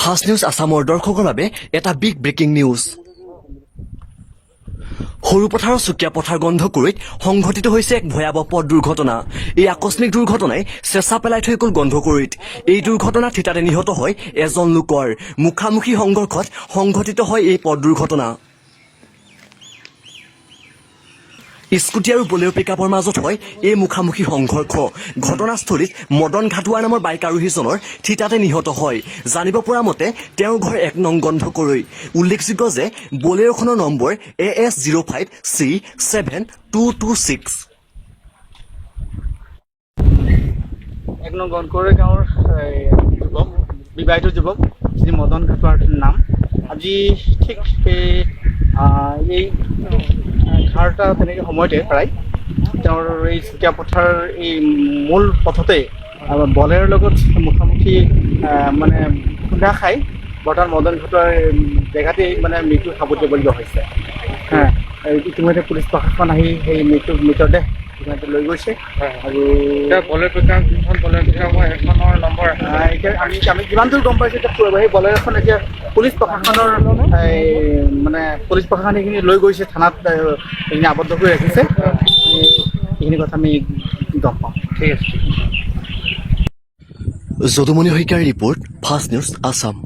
Fast news আছামৰ দৰ্শকৰ বাবে এটা বিগ ব্ৰেকিং নিউজ। সৰুপথাৰৰ চুকীয়া পথাৰ গন্ধকুৰিত সংঘটিত হৈছে এক ভয়াৱহ পথ দুৰ্ঘটনা। এই আকস্মিক দুৰ্ঘটনাই চেঁচা পেলাই থৈ গ'ল গন্ধকুৰিত। এই দুৰ্ঘটনাত থিতাতে নিহত হয় এজন লোকৰ। মুখামুখি সংঘৰ্ষত সংঘটিত হয় এই পথ দুৰ্ঘটনা। স্কুটি আৰু বলেৰো পিকআপৰ মাজত হয় এই মুখামুখি সংঘৰ্ষ। ঘটনাস্থলীত মদন ঘাটোৱাৰ নামৰ বাইক আৰোহীজনৰ থিতাতে নিহত হয়। জানিব পৰা মতে তেওঁৰ ঘৰ 1 নং গন্ধকৰৈ। উল্লেখযোগ্য যে বলেৰোখনৰ নম্বৰ AS 05 C 7226। 1 নং গণকৰৈ গাঁৱৰ যুৱক, বিবাহিত যুৱক শ্ৰী মদন ঘাটোৱাৰ নাম। আজি ঠিক এই 11টা তেনেকৈ সময়তে প্ৰায় তেওঁৰ এই চুকীয়া পথাৰ এই মূল পথতে বলেৰৰ লগত মুখামুখি মানে খুন্দা খাই বৰ্তমান মদন ঘাটোৱাৰ জেগাতেই মানে মৃত্যু সাৱটিবলগীয়া হৈছে। ইতিমধ্যে পুলিচ প্ৰশাসন আহি সেই মৃতদেহ ইতিমধ্যে লৈ গৈছে। আৰু বলেৰ পিকআপ, যোনখন বলেৰ পিকআপ হয় সেইখনৰ নম্বৰ এতিয়া আমি যিমান দূৰ গম পাইছোঁ, এতিয়া সেই বলেৰখন এতিয়া পুলিচ প্ৰশাসনৰ মানে পুলিচ প্ৰশাসন সেইখিনি লৈ গৈছে, থানাত সেইখিনি আবদ্ধ কৰি ৰাখিছে। এইখিনি কথা আমি গম পাওঁ। ঠিক আছে। যদুমণি শইকীয়াৰ ৰিপৰ্ট, ফাষ্ট নিউজ আছাম।